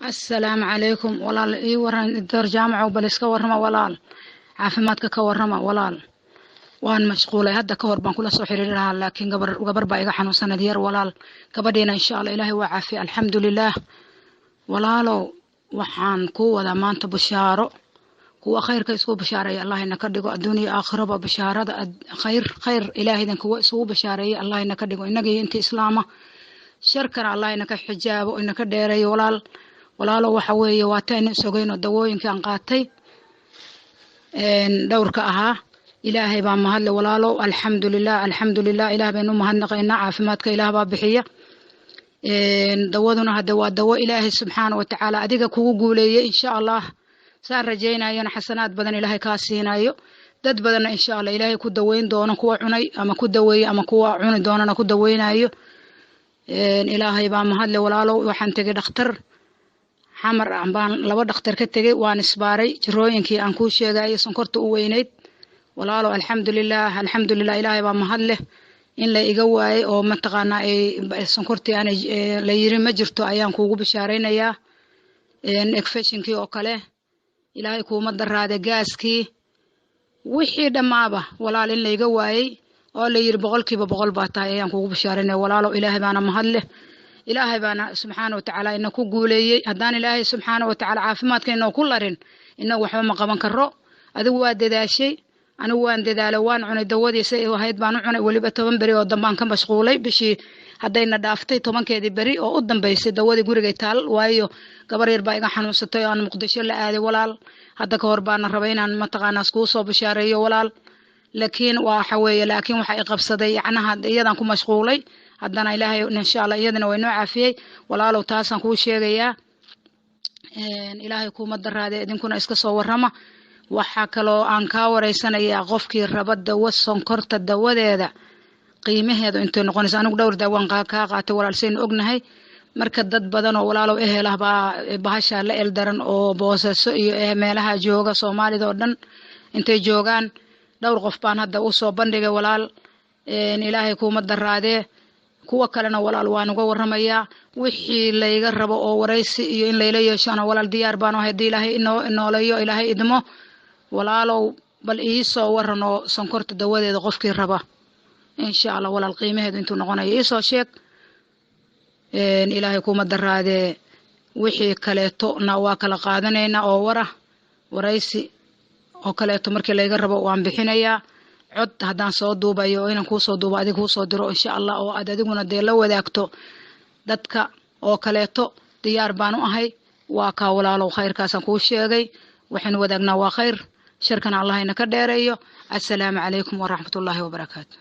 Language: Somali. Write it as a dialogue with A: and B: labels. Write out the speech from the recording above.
A: Assalaamu calaykum walaal, ii waran door jaamaco, bal iska warrama walaal, caafimaadka ka warrama walaal. Waan mashquulay, hadda ka hor baan kula soo xiriiri lahaa, laakiin gabar baa iga xanuunsanad yar walaal. Gabadhiina insha Allah Ilaahay waa caafiya, alxamdulilaah. Walaalow, waxaan kuu wadaa maanta bushaaro. Kuwa khayrka isku bashaareeya Allah ina ka dhigo adduun iyo aakhiraba. Bashaarada khayr, khayr ilaahaydan kuwa isugu bashaareeya Allah ina ka dhigo innaga iyo inta islaama. Sharkana Allah ina ka xijaabo, ina ka dheereeyo walaal. Walaalo, waxa weeye waa taaynu isogeyno dawooyinka aan qaatay dhowrka ahaa. Ilaahay baa mahadle walaalo, alxamdulilah, alxamdulilah. Ilaah baynu mahadnaqaynaa, caafimaadka Ilaah baa bixiya. Dawaduna hadde waa dawo Ilaahay subxaana wa tacaala adiga kugu guuleeyey. Insha Allah saan rajaynayona xasanaad badan Ilaahay kaa siinayo, dad badanna insha Allah Ilaahay ku daweyn doono, kuwa cunay ama ku daweeyey ama kuwa cuni doonana ku daweynayo. Ilaahay baa mahadle walaalo. Waxaan tegay dhakhtar Xamar baan laba dhakhtar ka tegey, waan isbaaray jirooyinkii aan kuu sheegayo, sonkorta u weynayd walaalo. Alxamdulilah, alxamdulilah, Ilaahay baa mahad leh in la iga waayey oo mataqaanaa ay sonkortii aanay la yiri ma jirto ayaan kuugu bishaaraynayaa. Infectionkii oo kale, Ilaahay kuuma daraade, gaaskii, wixii dhammaaba walaal in layga waayey oo la yiri 100% baa tahay ayaan kuugu bishaaraynaya walaalo. Ilaahay baana mahad leh, Ilaahay baana subxaana wa tacaala ina ku guuleeyey. Haddaan Ilaahay subxaana wa tacaala caafimaadka inoo ku larin, inagu waxba ma qaban karo. Adigu waa dadaashay, anigu waan dadaalay, waan cunay dawadii say ahayd baan u cunay. Weliba 10 beri oo dambaan ka mashquulay. Bishii haddayna dhaaftay 10-keedii beri oo u dambaysay dawadii gurigay taal, waayo gabar yar baa iga xanuunsatay oo aan Muqdisho la aaday walaal. Hadda ka hor baana rabay inaan mataqaanaa kuu soo bishaareeyo walaal, laakiin waxa weeye, laakiin waxa i qabsaday yacnaha iyadaan ku mashquulay. Haddana Ilaahay insha Allah iyadana waa inoo caafiyey walaalow, taasaan kuu sheegayaa. Ilaahay kuuma daraade, idinkuna iska soo warrama. Waxaa kaloo aan kaa wareysanayaa qofkii raba dawo sonkorta, dawadeeda qiimaheedu intay noqonayso. Anigu dhowr daawaan kaa qaatay walaal, saynu ognahay. Marka dad badan oo walaalow ehel ah baa bahasha la eldaran oo Boosaaso iyo meelaha jooga, Soomaalida oo dhan intay joogaan. Dhowr qof baan hadda usoo bandhigay walaal. Ilaahay kuuma daraadee, kuwa kalena walaal waan uga warramayaa. Wixii layga rabo oo waraysi iyo in layla yeeshona walaal diyaar baan ahay, haddii Ilaahay inoo nooleeyo, Ilaahay idmo. Walaalow, bal iisoo waran oo sonkorta dawadeeda qofkii raba insha Allah walaal qiimaheedu intuu noqonayo iisoo sheeg. Ilaahay kuma daraadee, wixii kaleeto na waa kala qaadanaynaa oo wara waraysi oo kaleeto markii layga rabo waan bixinayaa. Cod haddaan soo duubayo oo inaan kuusoo duubo, adiga kuusoo diro insha Allah, oo aad adiguna dee la wadaagto dadka oo kaleeto, diyaar baan u ahay. Waa kaa walaalow, khayrkaasaan kuu sheegay. Waxaynu wadaagnaa waa khayr, sharkana Allah ina ka dheereeyo. Assalaamu calaykum waraxmatullaahi wabarakaatu.